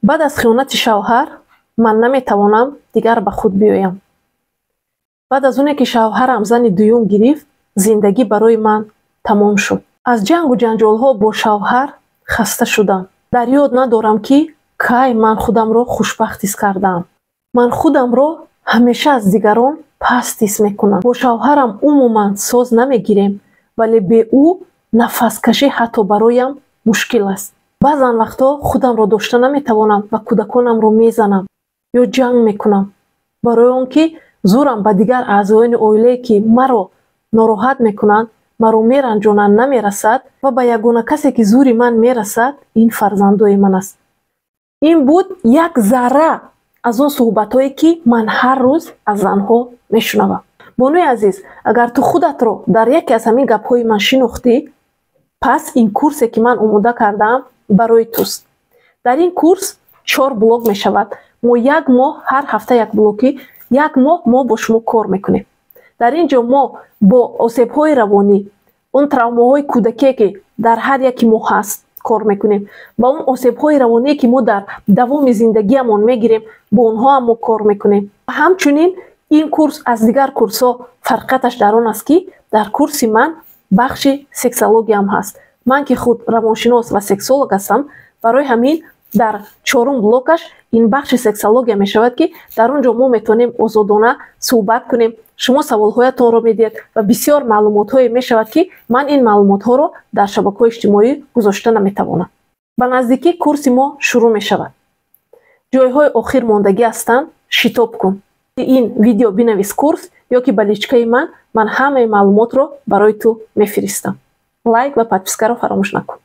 Баъд аз хиёнати шавҳар ман наметавонам дигар ба худ биёям. Баъд аз оне ки шавҳарам зани дуюм гирифт, зиндагӣ барои ман тамом шуд. Аз ҷангу ҷанҷолҳо бо шавҳар хаста шудам. Дар ёд надорам, ки кай ман худамро хушбахт ҳис кардаам. Ман худамро ҳамеша аз дигарон паст ҳис мекунам. Бо шавҳарам умуман соз намегирем, вале бе ӯ нафаскашӣ ҳатто бароям мушкил аст. Баъзан вақтҳо худамро дошта наметавонам ва кӯдаконамро мезанам ё ҷанг мекунам, барои он ки зӯрам ба дигар аъзоёни оилае, ки маро нороҳат мекунанд, маро меранҷонанд, намерасад ва ба ягона касе, ки зӯри ман мерасад, ин фарзандои ман аст. Ин буд як зарра аз он суҳбатҳое, ки ман ҳар рӯз аз занҳо мешунавам. Бонуи азиз, агар ту худатро дар яке аз ҳамин гапҳои ман шинохтӣ, пас ин курсе, ки ман омода кардаам, барои туст. Дар ин курс чор блок мешавад. Мо як моҳ, ҳар ҳафта як блокӣ, як моҳ мо бо шумо кор мекунем. Дар ин ҷо мо бо осебҳои равонӣ, он травмаҳои кӯдакие, ки дар ҳар яки мо ҳаст, кор мекунем, ба он осебҳои равоние, ки мо дар давоми зиндагиамон мегирем, бо онҳоам мо кор мекунем. Ҳамчунин ин курс аз дигар курсҳо фарқияташ дар он аст, ки дар курси ман бахши сексологияам ҳаст. Ман ки худ равоншинос ва сексолог ҳастам, барои ҳамин дар чорум блокаш ин бахши сексология мешавад, ки дар он ҷо мо метавонем озодона суҳбат кунем. Шумо саволҳоятонро медиҳед ва бисёр маълумотҳое мешавад, ки ман ин маълумотҳоро дар шабакаҳои иҷтимоӣ гузошта наметавонам. Ба наздикӣ курси мо шурӯъ мешавад. Ҷойҳои охир мондагӣ ҳастанд. Шитоб кун, ин видео бинавис «курс» ё ки ба личкаи ман, ман ҳамаи маълумотро барои ту мефиристам. Лайк ва подпискаро фаромӯш накун.